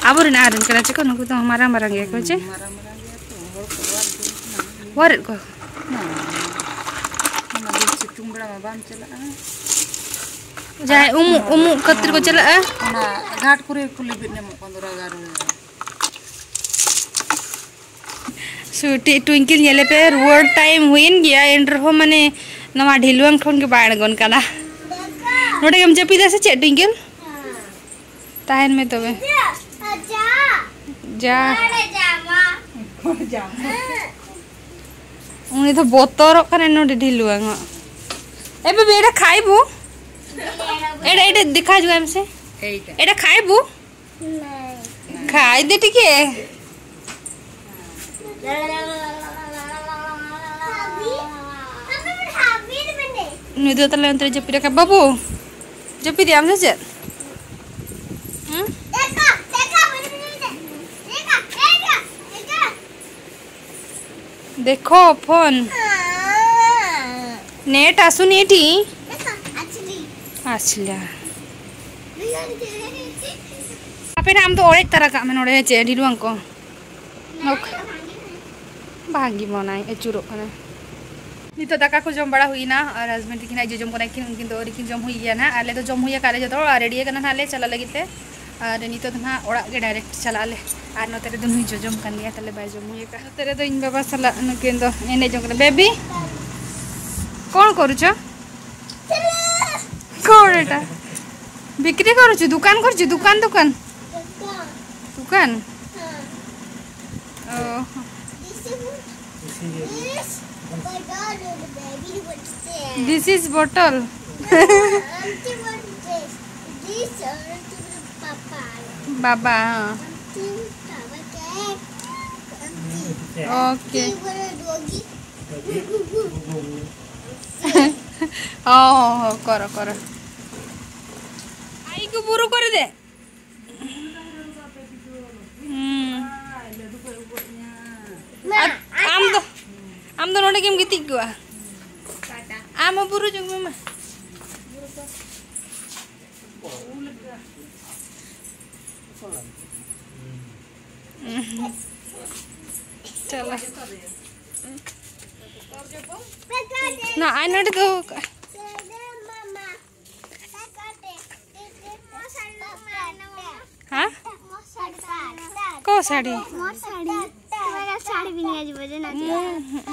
ᱟᱵᱚᱨᱮᱱ ᱟᱦᱟᱨ ᱨᱮᱱ ᱠᱟᱱᱟ ᱪᱮᱠᱚ, ᱱᱩᱠᱩ ᱫᱚ ᱢᱟᱨᱟᱝ ᱢᱟᱨᱟᱝ ᱜᱮᱭᱟ ᱠᱚ ᱪᱮ? ᱢᱟᱨᱟᱝ ᱢᱟᱨᱟᱝ ᱜᱮᱭᱟ ᱛᱚ, ᱦᱚᱲ ᱠᱚ ᱚᱣᱟᱨ ᱤᱫᱤ ᱠᱚ ᱠᱟᱱᱟ᱾ ᱚᱣᱟᱨᱮᱫ ᱠᱚ? ᱦᱮᱸ, ᱚᱱᱟ ᱫᱤᱱ ᱥᱤᱛᱩᱝ ᱵᱮᱲᱟ ᱢᱟ ᱵᱟᱢ ᱪᱟᱞᱟᱜᱼᱟ᱾ ᱡᱟᱦᱟᱸᱭ ᱟᱨ ᱩᱢᱩᱜ, ᱚᱱᱟ ᱩᱢᱩᱜ ᱠᱷᱟᱹᱛᱤᱨ ᱠᱚ ᱦᱮᱸ, ᱪᱟᱞᱟᱜᱼᱟ᱾ ᱚᱱᱟ ᱜᱷᱟᱴ ᱠᱚᱨᱮ ᱠᱚ ᱞᱮᱵᱮᱫ ᱧᱟᱢᱚᱜ ᱠᱟᱱ ᱫᱚ ᱨᱟᱜᱟ ᱨᱮ᱾ ᱥᱩᱴᱤ ᱴᱩᱭᱤᱝᱠᱤᱞ ᱧᱮᱞᱮ ᱯᱮ, ᱨᱩᱣᱟᱹᱲ ᱴᱟᱭᱤᱢ ᱦᱩᱭᱮᱱ ᱜᱮᱭᱟ, ᱮᱱ ᱨᱮᱦᱚᱸ ᱢᱟᱱᱮ ᱱᱚᱣᱟ ᱰᱷᱤᱞᱣᱟᱹᱝ ᱠᱷᱚᱱ ᱜᱮ ᱵᱟᱭ ᱟᱬᱜᱚᱱ ᱠᱟᱱᱟ᱾ ᱱᱚᱰᱮ ᱜᱮᱢ ᱡᱟᱹᱯᱤᱫᱟ ᱥᱮ ᱪᱮᱫ ᱴᱩᱭᱤᱝᱠᱤᱞ? ᱛᱟᱦᱮᱱ ᱢᱮ ᱛᱚᱵᱮ᱾ ᱡᱟ᱾ ᱩᱱᱤ ᱫᱚ ᱵᱚᱛᱚᱨᱚᱜ ᱠᱟᱱᱟᱭ ᱱᱚᱰᱮ ᱰᱷᱤᱞᱣᱟᱹᱝ ᱚᱜ᱾ ᱮ ᱵᱮᱵᱤ, ᱮᱰᱮ ᱠᱷᱟᱭᱵᱩ? ᱮᱰᱮ, ᱮᱰᱮ ᱫᱮᱠᱷᱟ ᱡᱩᱜᱟ ᱮᱢ ᱥᱮ? ᱮᱰᱮ ᱠᱷᱟᱭᱵᱩ? ᱠᱷᱟᱭ ᱫᱮ ᱴᱤᱠᱮ᱾ ᱱᱩᱭ ᱫᱚ ᱛᱟᱦᱞᱮ ᱚᱱᱛᱮ ᱨᱮ ᱡᱟᱹᱯᱤᱫ ᱟᱠᱟᱫ᱾ ᱵᱟᱹᱵᱩ, ᱡᱟᱹᱯᱤᱫ ᱮᱫ ᱟᱢ ᱥᱮ ᱪᱮᱫ? ᱦᱩᱸ? ᱫᱮᱠᱷᱚ ᱯᱷᱳᱱ᱾ ᱱᱮᱴ ᱟᱥᱩᱱᱤ ᱴᱤ᱾ ᱟᱪᱪᱷᱟ᱾ ᱟᱯᱮ ᱱᱟᱜ ᱟᱢ ᱫᱚ ᱚᱲᱮᱡ ᱛᱟᱨᱟ ᱠᱟᱜ ᱢᱮ ᱱᱚᱰᱮ, ᱦᱮᱸ ᱪᱮ, ᱰᱷᱤᱞᱣᱟᱹᱝ ᱠᱚ᱾ ᱱᱚᱠ-, ᱵᱷᱟᱜᱤ ᱢᱚᱱᱟᱭ ᱟᱹᱪᱩᱨᱚᱜ ᱠᱟᱱᱟ᱾ ᱱᱤᱛᱚᱜ ᱫᱟᱠᱟ ᱠᱚ ᱡᱚᱢ ᱵᱟᱲᱟ ᱦᱩᱭᱱᱟ ᱟᱨ husband ᱛᱟᱹᱠᱤᱱ ᱦᱟᱸᱜ ᱡᱚᱡᱚᱢ ᱠᱟᱱᱟ ᱠᱤᱱ, ᱩᱱᱠᱤᱱ ᱫᱚ ᱟᱹᱣᱨᱤ ᱠᱤᱱ ᱡᱚᱢ ᱦᱩᱭ ᱜᱮᱭᱟ ᱱᱟᱦᱟᱜ᱾ ᱟᱞᱮ ᱫᱚ ᱡᱚᱢ ᱦᱩᱭ ᱟᱠᱟᱫ ᱞᱮ ᱡᱚᱛᱚ ᱦᱚᱲ ᱟᱨ ready ᱟᱠᱟᱱᱟ ᱱᱟᱦᱟᱜ ᱞᱮ ᱪᱟᱞᱟᱜ ᱞᱟᱹᱜᱤᱫ ᱛᱮ᱾ ᱟᱨ ᱱᱤᱛᱚᱜ ᱫᱚ ᱱᱟᱦᱟᱜ ᱚᱲᱟᱜ ᱜᱮ direct ᱪᱟᱞᱟᱜ ᱟᱞᱮ᱾ ᱟᱨ ᱱᱚᱛᱮ ᱨᱮᱫᱚ ᱱᱩᱭ ᱡᱚᱡᱚᱢ ᱠᱟᱱ ᱜᱮᱭᱟ, ᱛᱟᱦᱞᱮ ᱵᱟᱭ ᱡᱚᱢ ᱦᱩᱭ ᱟᱠᱟᱫ᱾ ᱱᱚᱛᱮ ᱨᱮᱫᱚ ᱤᱧ ᱵᱟᱵᱟ ᱥᱟᱞᱟᱜ ᱱᱩᱠᱤᱱ ᱫᱚ ᱮᱱᱮᱡ ᱡᱚᱝ ᱠᱟᱱᱟ᱾ ᱵᱮᱵᱤ, କଣ କରୁଛ? କଣ ଏଟା? ବିକ୍ରି କରୁଛୁ? ଦୋକାନ କରୁଛୁ? ଦୋକାନ, ଦୋକାନ। ଦୋକାନ? Oh. This is this. This is bottle. Auntie, what is this? This auntie, papa. Baba, हाँ. Auntie, papa, cake. Auntie. Okay. Auntie, what a doggy. ᱦᱚᱸ ᱦᱚᱸ ᱦᱚᱸ, ᱠᱚᱨᱚ ᱠᱚᱨᱚ. ᱟᱭ ᱠᱚ ᱵᱩᱨᱩ ᱠᱚᱨᱮ ᱫᱮ. ᱦᱩᱸ. ᱟᱨ ᱟᱢ ᱫᱚ, ᱟᱢ ᱫᱚ ᱱᱚᱰᱮ ᱜᱮᱢ ᱜᱤᱛᱤᱡ ᱠᱚᱜᱼᱟ. ᱟᱢ ᱦᱚᱸ ᱵᱩᱨᱩ ᱡᱚᱝ ᱢᱮ ᱢᱟ. ᱪᱟᱞᱟ. ᱱᱟ ᱟᱭ ᱱᱚᱰᱮ ᱫᱚᱦᱚ ᱠᱟᱜᱼᱟ. ᱦᱮᱸ? ᱚᱠᱚᱭ ᱥᱟᱹᱲᱤ? तुम्हारा साड़ी भी नहीं आज बजे ना. ᱦᱩᱸ, ᱦᱩᱸ.